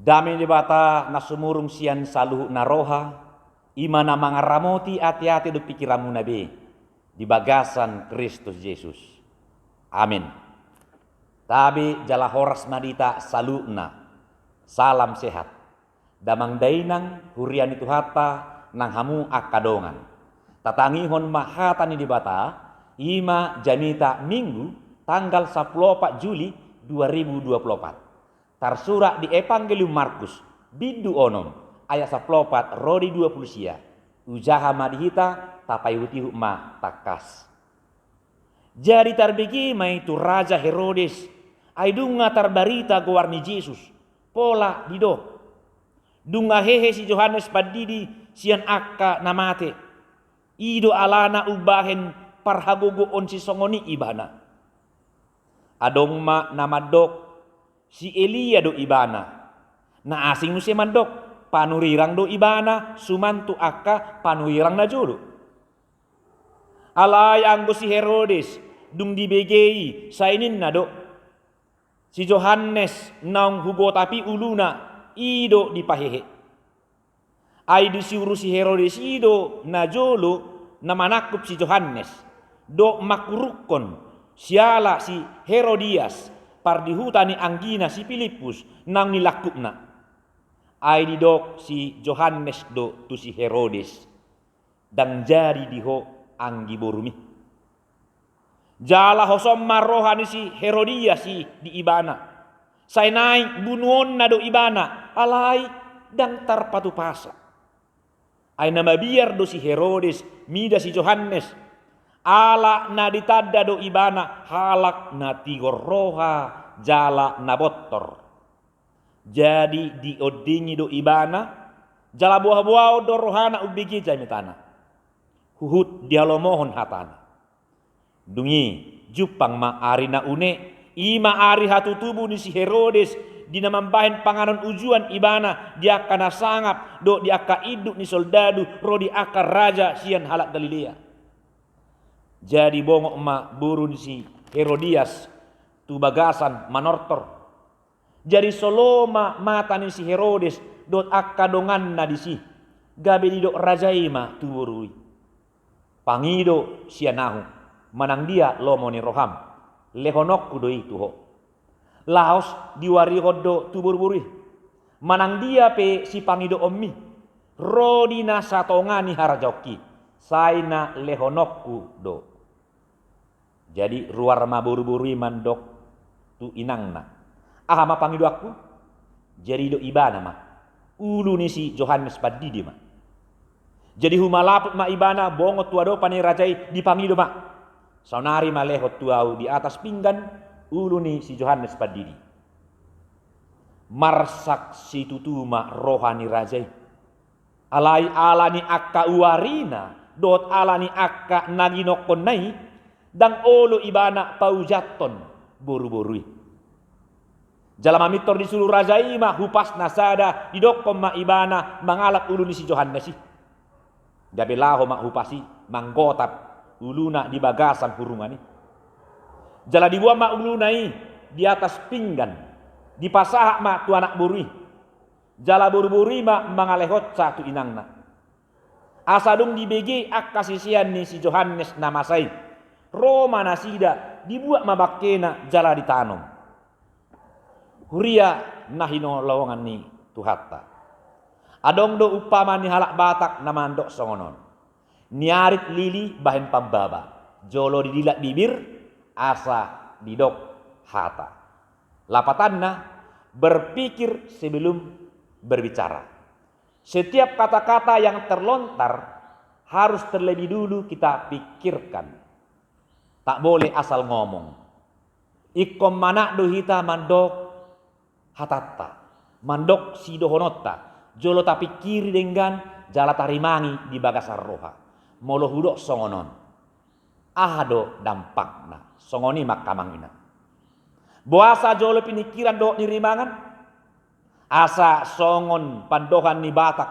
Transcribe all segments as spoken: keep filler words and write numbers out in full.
Dame ni Debata na sumurung sian saluhut na roha, i ma na mangaramoti ateate dohot pingkiranmuna be di bagasan Kristus Jesus. Amin. Tabe jala horas ma di hita saluhutna. Salam sehat. Damang dainang, huria ni Tuhanta, nang hamu angka dongan. Tatangihon ma hata ni Debata, i ma jamita Minggu, tanggal sampulu opat Juli dua ribu dua pulu opat. Tarsurat di Evangelium Markus, bindu onom, ayat sampulu opat ro di dua pulu sia. Hujaha ma di hita, tapaihutihut ma tangkas. Jadi tarbege ma i tu Raja Herodes, ai dung na tarbarita goar ni Jesus, pola didok: Dung na hehe si Johannes Pandidi sian angka na mate, i do alana umbahen parhagogoon sisongon i ibana. Adong ma na mandok, si Elia do ibana. Na asing muse mandok, panurirang do ibana suman tu angka panurirang na jolo. Alai anggo si Herodes, dung dibege i, sai ninna do: Si Johannes naung hugotapi uluna, i do dipahehe. Ai disiuru si Herodes i do na jolo na manangkup si Johannes, dohot mangkurukkon siala si Herodias, pardihuta ni anggina si Pilippus, naung nilangkupna. Ai didok si Johannes do tu si Herodes: Ndang jadi di ho anggi borumi. Jala hosom ma roha ni si Herodias i di ibana. Sai naeng bunuonna do ibana, alai ndang tarpatupasa. Ai na mabiar do si Herodes mida si Johannes, ala na ditanda do ibana halak na tigor roha jala na bontor. Jadi diondingi do ibana, jala boaboaon do rohana umbege jamitana. Huhut dihalomohon hatana. Dung i, jumpang ma ari na une, i ma ari hatutubu ni si Herodes, di na mambahen panganon ujuan ibana di angka na sangap dohot di angka induk ni soldadu ro di angka raja sian halak Galilea. Jadi bongot ma boru ni si Herodias tu bagasan manortor. Jadi solo ma mata ni si Herodes dohot angka donganna disi, gabe didok raja i ma tu boru i: Pangido sian ahu, manang dia lomo ni roham, lehononku do i tu ho. Laos diuarihon do tu boruboru i: Manang dia pe sipangidoonmi, ro di na satonga ni harajaonki, sai na lehononku do. Jadi ruar ma boruboru i mandok tu inangna: Aha ma pangidoanku? Jadi didok ibana ma: Ulu ni si Johannes Pandidi ma. Jadi humalaput ma ibana bongot tu adopan ni raja i, dipangido ma: Saonari ma lehon tu ahu di atas pinggan ulu ni si Johannes Pandidi. Marsak situtu ma roha ni raja i. Alai ala ni angka uarina dohot ala ni angka na ginokkonna i, ndang olo ibana paujathon boruboru i. Jala mamintor disuru raja i ma hupas na sada, didokkon ma ibana mangalap ulu ni si Johannes i. Gabe laho ma hupas i manggotap uluna di bagasan hurungan i. Jala dibuat ma uluna i di atas pinggan, dipasahat ma tu anak boru i. Jala boruboru i ma mangalehonsa tu inangna. Asa dung dibege angka sisean ni si Johannes na masa i, ro ma nasida, dibuat ma bangkena jala ditanom. Huria na hinaholongan ni Tuhanta, adong do umpama ni halak Batak na mandok songon on: Niarit lili bahen pambaba, jolo didilak bibir asa didok hata. Lapatanna, berpikir sebelum berbicara. Setiap kata-kata yang terlontar harus terlebih dulu kita pikirkan. Tak boleh asal ngomong. Ingkon manat do hita mandok hatanta, mandok sidohononta, jolo tapingkiri denggan jala tarimangi di bagasan roha. Molo hudok songon on, aha do dampakna? Songon i ma angka amang inang. Boasa jolo piningkiran dohot nirimangan? Asa songon pandohan ni Batak: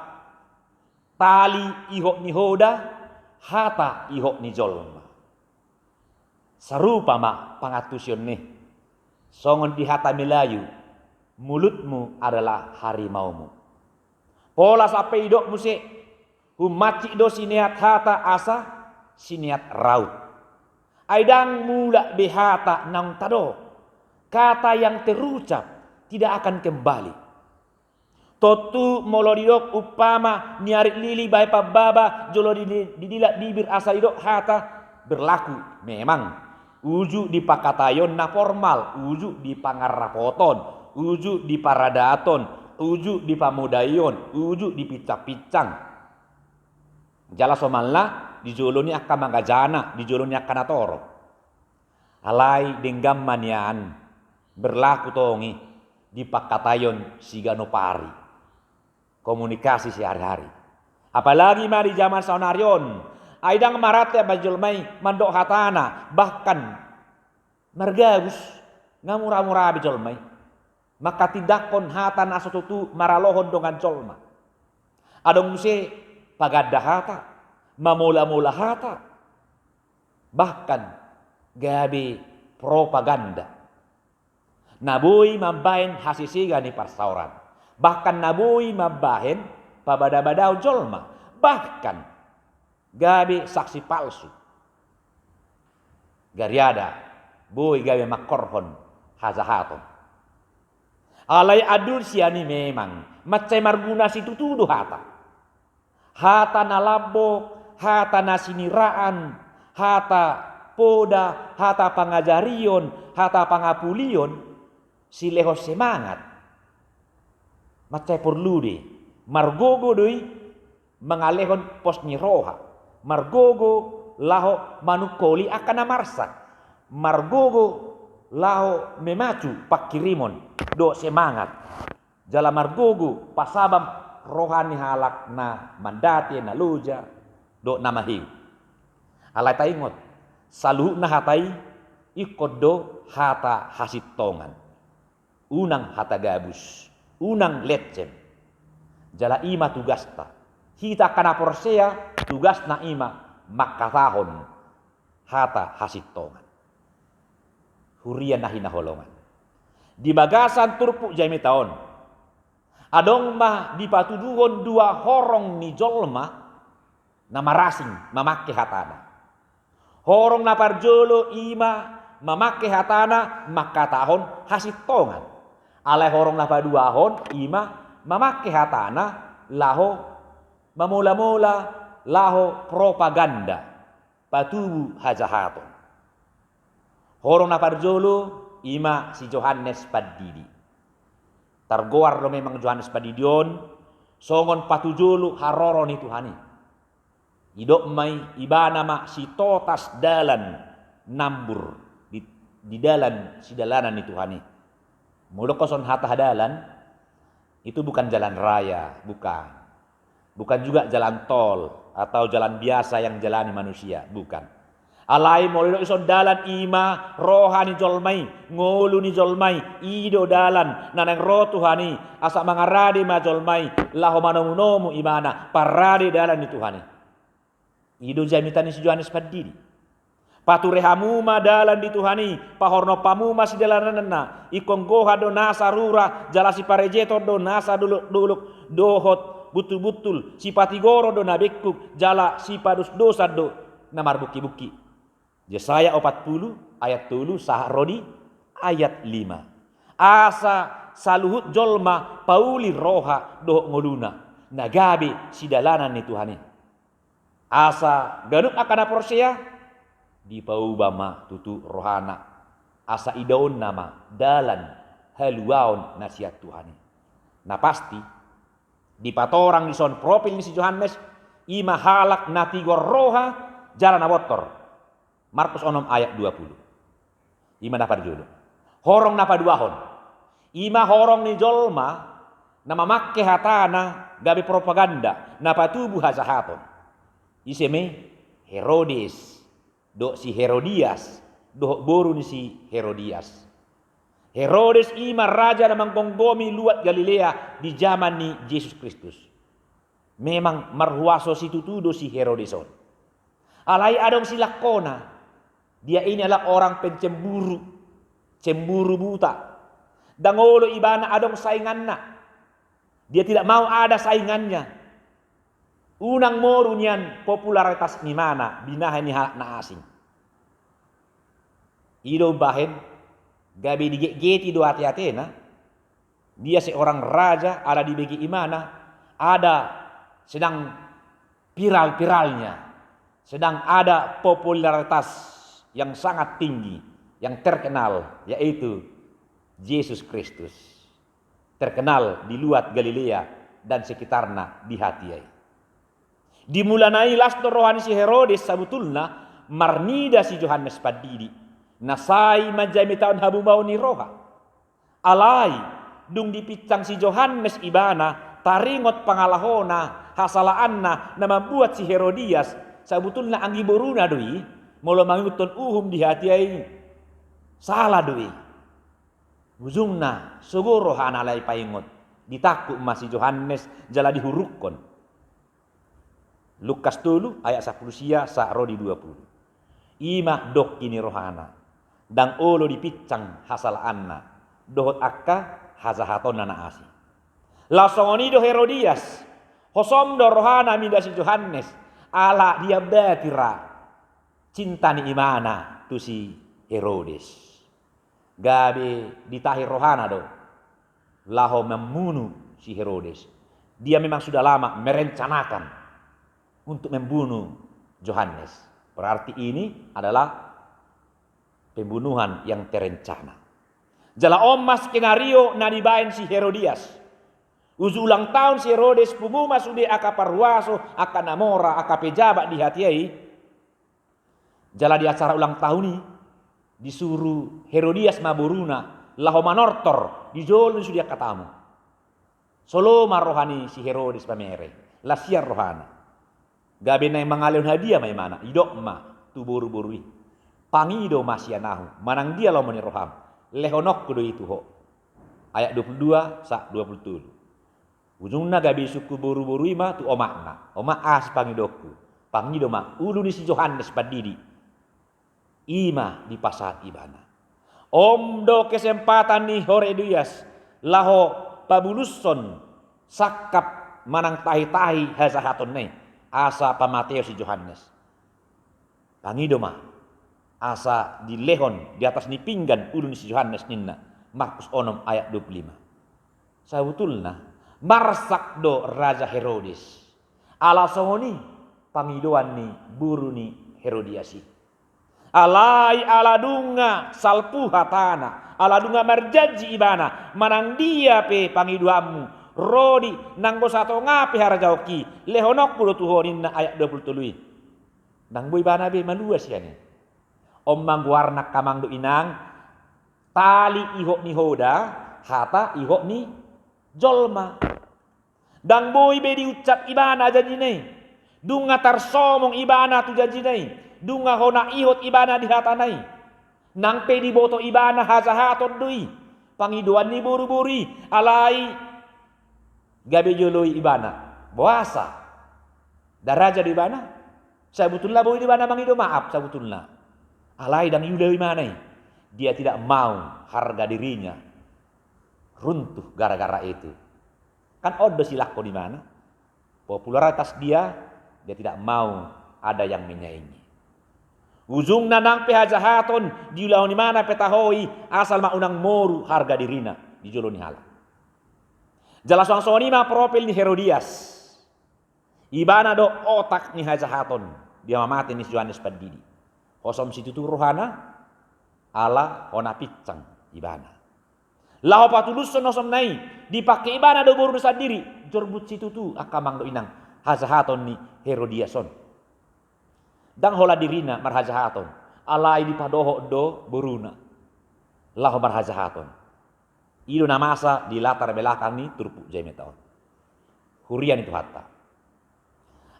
Tali ihot ni hoda, hata ihot ni jolma. Sarupa ma pangantusion i. Songon di hata Melayu: mulutmu adalah harimaumu. Pola sampe didok muse, humansik do sineat hata asa sineat raut. Ai ndang mulak be hata naung tadok. Kata yang terucap tidak akan kembali. Tontu molo didok umpama niarit lili bahen pambaba jolo di, didilak bibir asa didok hata, berlaku memang. Uju di pangkataion na formal, uju di pangarrapoton, uju di paradaton, uju di pamodaion, uju di pincang-pincang. Jala somalna di jolo ni angka mangajana, di jolo ni angka natorop. Alai denggan ma nian berlaku tong i di pangkataion siganup ari. Komunikasi sehari-hari. Apalagi ma di jaman saonari on, ai ndang marante be jolma i mandok hatana, bahkan margabus, nga mura-mura be jolma i. Manghatindanghon hata na so tutu maralohon dongan jolma. Adong muse paganda hata, mamola-mola hata, bahkan gabe propaganda. Na boi mambahen hasesega ni parsaoran, bahkan na boi mambahen pabada-badaon jolma, bahkan gabe saksi palsu. Gariada boi gabe mangkorhon hajahaton. Alai andul sian i memang mansai marguna situtu do hata. Hata na lambok, hata na siniraan, hata poda, hata pangajarion, hata pangapulion, silehon semangat. Mansai porlu do i, margogo do i mangalehon pos ni roha, margogo laho manungkoli angka na marsak, margogo laho memacu pangkirimon dohot semangat. Jala margogo pasabam roha ni halak na mandate, na loja dohot na maheu. Alai taingot, saluhutna hata i ingkon do hata hasintongan. Unang hata gabus, unang lencem. Jala i ma tugasta. Hita angka na porsea, tugasna i ma mangkatahon hata hasintongan. Huria na hinaholongan, di bagasan turpuk jamita on, adong ma dipatuduhon dua horong ni jolma na marasing mamangke hatana. Horong na parjolo i ma mamangke hatana mangkatahon hasintongan. Alai horong na paduahon i ma mamangke hatana laho mamola-mola, laho propaganda, patubu hajahaton. Horong na parjolo i ma si Johannes Pandidi. Targoar do memang Johannes Pandidi on songon patujolo haroro ni Tuhan i. Didok ma i, ibana ma sitotas dalan nambur di, di dalan sidalanan ni Tuhan i. Molo dokkon songon hata dalan, itu bukan jalan raya, bukan. Bukan juga jalan tol atau jalan biasa yang jalani manusia, bukan. Alai molo didok dison dalan, i ma roha ni jolma i, ngolu ni jolma i, i do dalan na naeng ro Tuhan i, asa mangarade ma jolma i laho manomunomu ibana, parade dalan ni Tuhan i. I do jamita ni si Johannes Pandidi. Pature hamu ma dalan di Tuhan i, pahornop hamu ma sidalananna, ingkon gohan do nasa rura, jala siparejeton do nasa dolok-dolok dohot buntulbuntul, sipatigoron do na bengkuk, jala sipadosdosan do na marbungkibungki. Jesaya opat pulu ayat tolu sahat ro di ayat lima. Asa saluhut jolma pauli roha dohot ngoluna, na gabe sidalanan ni Tuhan i. Asa ganup angka na porsea dipauba ma tutu rohana, asa idaonna ma dalan haluaon na sian Tuhan i. Na pasti, dipatorang dison profil ni si Johannes, i ma halak na tigor roha jala na bontor. Markus onom ayat dua pulu. I ma na parjolo. Horong na paduahon, i ma horong ni jolma na mamangke hatana gabe propaganda, na patubu hajahaton. Ise ma i? Herodes dohot si Herodias dohot boru ni si Herodias. Herodes i ma raja na manggomgomi luat Galilea di jaman ni Jesus Kristus. Memang marhuaso situtu do si Herodes on. Alai adong silangkona. Dia ini adalah orang pencemburu, cemburu buta. Ndang olo ibana adong sainganna. Dia tidak mau ada saingannya. Unang moru nian popularitas ni imana binahen ni halak na asing. I do umbahen gabe digetgeti do ateatena. Dia seorang raja ala dibege imana, ada sedang viral-viralnya, sedang ada popularitas yang sangat tinggi, yang terkenal, yaitu Yesus Kristus. Terkenal di luat Galilea dan sekitarna di hatiha i. Di mulana i las do roha ni si Herodes sabutulna marnida si Johannes Pandidi, na sai manjamitahon hamubaon ni roha. Alai, dung dipinsang si Johannes ibana, taringot pangalahona, hasalaanna, na mambuat si Herodias, sabutulna anggi boruna do i, molo mangihuthon uhum di hatiha i, sala do i. Ujungna, sogo rohana alai paingot, ditangkup ma si Johannes, jala dihurukkon. Lukas tolu ayat sampulu sia sahat ro di dua pulu. I ma dongki ni rohana, ndang olo dipinsang hasalaanna dohot angka hajahatonna na asing. Laos songon i do Herodias, hosom do rohana mida si Johannes, ala diambati ra cinta ni imana tu si Herodes. Gabe ditahi rohana do laho membunuh si Herodes. Dia memang sudah lama merencanakan untuk membunuh Johannes. Berarti ini adalah pembunuhan yang terencana. Jala on ma skenario na dibaen si Herodias. Uju ulang tahun si Herodes, pungu ma sude angka parhuaso, angka na mora, angka pejabat di hatiha i. Jala di acara ulang tahun i, disuru Herodias ma boruna laho manortor di jolo ni sude angka tamu. Solo ma roha ni si Herodes pamere, las ia rohana. Gabe naeng mangalehon hadia ma imana, didok ma tu boruboru i: Pangido ma sian ahu, manang dia lomo ni roham, lehononku do i tu ho. Ayat dua pulu dua sahat dua pulu tolu. Ujungna gabe disungkun boruboru i ma tu omakna: Omak, aha sipangidonku? Pangido ma ulu ni si Johannes Pandidi. I ma dipasahat ibana. On do kesempatan ni Herodias laho pabulushon sangkap manang tahitahi hajahatonna i, asa pamateon si Johannes. Pangido ma asa dilehon di atas ni pinggan ulu ni si Johannes, ninna. Markus onom ayat dua pulu lima. Sabutulna, marsak do Raja Herodes ala songon i pangidoan ni boru ni Herodias i. Alai ala nunga salpu hatana, ala nunga marjanji ibana, manang dia pe pangidoanmu, ro do i, nanggo satonga pe harajaonki, lehononku do tu ho, ninna, ayat dua pulu tolu i. Ndang boi ibana be malua sian i. On ma goarna, angka amang dohot inang, tali ihot ni hoda, hata ihot ni jolma. Ndang boi be diucap ibana janjina i. Nunga tarsomong ibana tu janjina i. Nunga hona ihot ibana di hatana i. Nang pe diboto ibana hajahaton do i pangidoan ni boruboru i, alai gabe dioloi ibana. Boasa? Nda raja do ibana? Sabutulna boi do ibana mangido maaf sabutulna. Alai ndang dioloi ibana i. Dia tidak mau harga dirinya runtuh gara-gara itu. Kan on do silangkon ibana. Popularitas dia, dia tidak mau ada yang menyaingi. Ujungna nang pe hajahaton diulahon ibana pe taho i, asal ma unang moru harga dirina di jolo ni halak. Jala songon i ma profil ni Herodias. Ibana do otak ni hajahaton di hamamate ni si Johannes Pandidi. Hosom situtu rohana, ala hona pinsang ibana. Laho patulushon hosomna i, dipangke ibana do boruna sandiri, jorbut situtu, angka amang dohot inang, hajahaton ni Herodias on. Ndang holan dirina marhajahaton, alai dipadohot do boruna laho marhajahaton. I do na masa di latar belakang ni turpuk jamita on. Huria ni Tuhanta.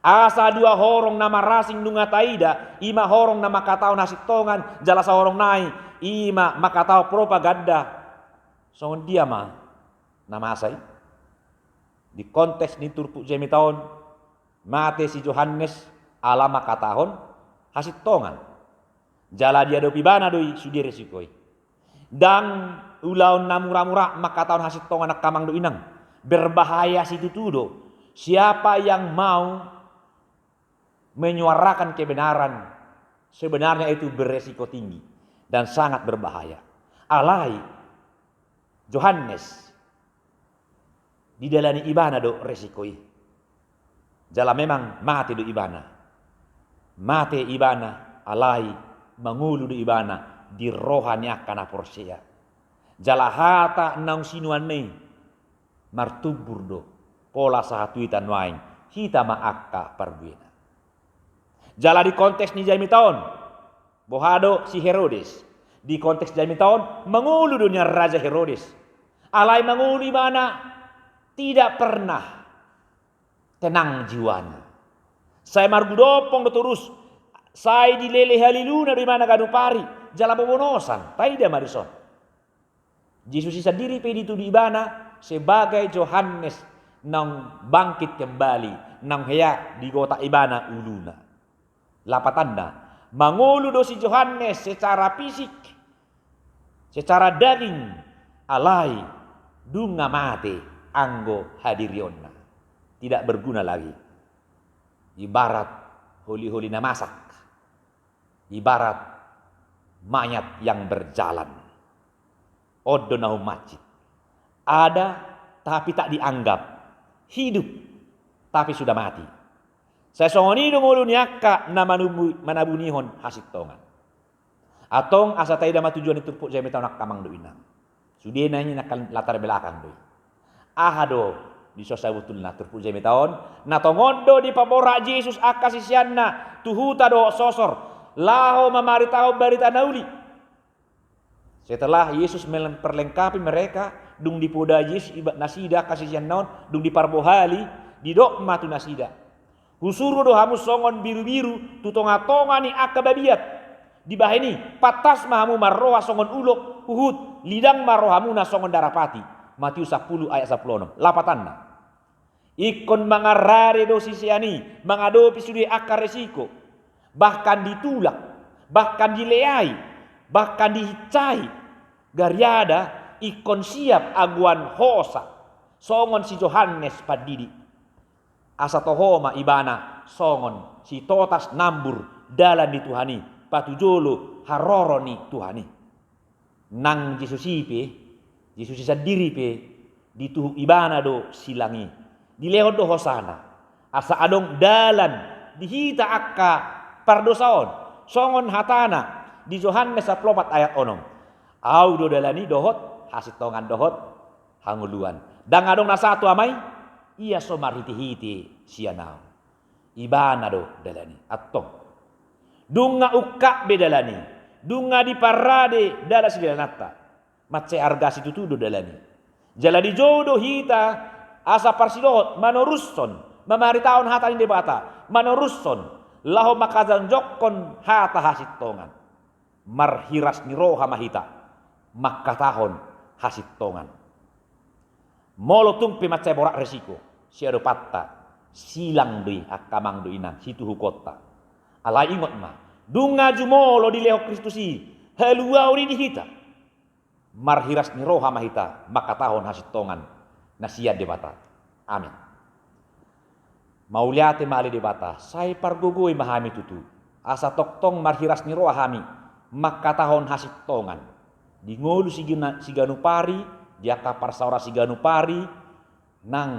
Asa dua horong na marasing nunga taida, i ma horong na mangkatahon hasintongan, jala sahorong nai, i ma mangkatahon propaganda. Songon dia ma na masa i? Di konteks ni turpuk jamita on, mate si Johannes ala mangkatahon hasintongan. Jala diadopi ibana do i sude risiko i. Ndang ulaon na mura-mura mangkatahon hasintongan, angka amang dohot inang. Berbahaya situtu do. Siapa yang mau menyuarakan kebenaran, sebenarnya itu beresiko tinggi dan sangat berbahaya. Alai Johannes didalani ibana do resiko i. Jala memang mate do ibana. Mate ibana, alai mangolu do ibana di roha ni angka na porsea. Jala hata naung sinuanna i martumbur do, pola sahat tu hita nuaeng, hita ma angka parbuena. Jala di konteks ni jamita on, boha do si Herodes? Di konteks jamita on, mangolu do nian Raja Herodes. Alai mangolu ibana, tidak pernah tenang jiwanya. Sai margudompong do torus, sai dilele haliluna do ibana ganup ari, jala bobonosan, taida ma dison. Jesus i sandiri pe ditudu ibana sebagai Johannes naung bangkit kembali, naung hea digotak ibana uluna. Lapatanna, mangolu do si Johannes secara fisik, secara daging, alai nunga mate anggo hadirionna. Tidak berguna lagi. Ibarat holi-holi na masak. Ibarat mayat yang berjalan. On do na ummancit. Ada, tapi tak dianggap. Hidup, tapi sudah mati. Sai songon i do ngolu ni angka na manubu-, manabunihon hasintongan. Antong asa taida ma tujuan ni turpuk jamita on, angka amang dohot inang. Sudena i nangkin latar belakang do i. Aha do dison sabotulna turpuk jamita on? Na tongon do dipaborat Jesus angka siseanna tu huta dohot sosor, laho mamaritahon barita na uli. Setelah Yesus memperlengkapi mereka, dung dipoda Jesus iba-, nasida angka siseanna on, dung diparbohali, didok ma tu nasida: Husuru do hamu songon birubiru tu tongatonga ni angka babiat. Dibahen i, pantas ma hamu marroha songon ulo, huhut lidang ma rohamuna songon darapati. Matius sampulu ayat sampulu onom. Lapatanna, ingkon mangarade do sisean i mangadopi sude angka resiko, bahkan ditulak, bahkan dileai, bahkan dihinsai. Gariada ingkon siap agoan hosa songon si Johannes Pandidi. Asa toho ma ibana songon sitotas nambur dalan ni Tuhan i, patujolo haroro ni Tuhan i. Nang Jesus i pe, Jesus i sandiri pe, dituhuk ibana do silang i. Dilehon do hosana. Asa adong dalan di hita angka pardosa on. Songon hatana di Johannes sampulu opat ayat onom: Ahu do dalan i dohot hasintongan dohot hangoluan. Ndang adong na sahat tu Ama i, ia so marhitehite sian Ahu. Ibana do dalan i. Antong, nunga ungkap be dalan i, nunga diparade dalan sidalananta. Mansai arga situtu do dalan i. Jala dijou do hita asa parsidohot manorushon mamaritahon hata ni Debata, manorushon laho mangkajongjongkon hata hasintongan. Marhiras ni roha ma hita mangkatahon hasintongan. Molo tung pe mansai borat resiko siadopanta, silang do i, angka amang dohot inang, situhukonta. Alai ingot ma, nunga jumolo dilehon Kristus i haluaon i di hita, marhiras ni roha ma hita mangkatahon hasintongan na sian Debata. Amin. Mauliate ma ale Debata, sai pargogoi ma hami tutu, asa tongtong marhiras ni roha hami mangkatahon hasintongan di ngolu sigena-, siganup ari, di angka parsaoran siganup ari, nang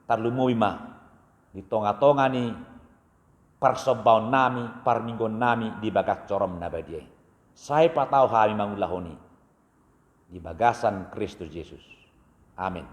tarlumobi ma di tongatonga ni parsombaonnami, parmingguonnami di bagas joroM na badia i. Sai patau hami mangulahon i di bagasan Kristus Jesus. Amin.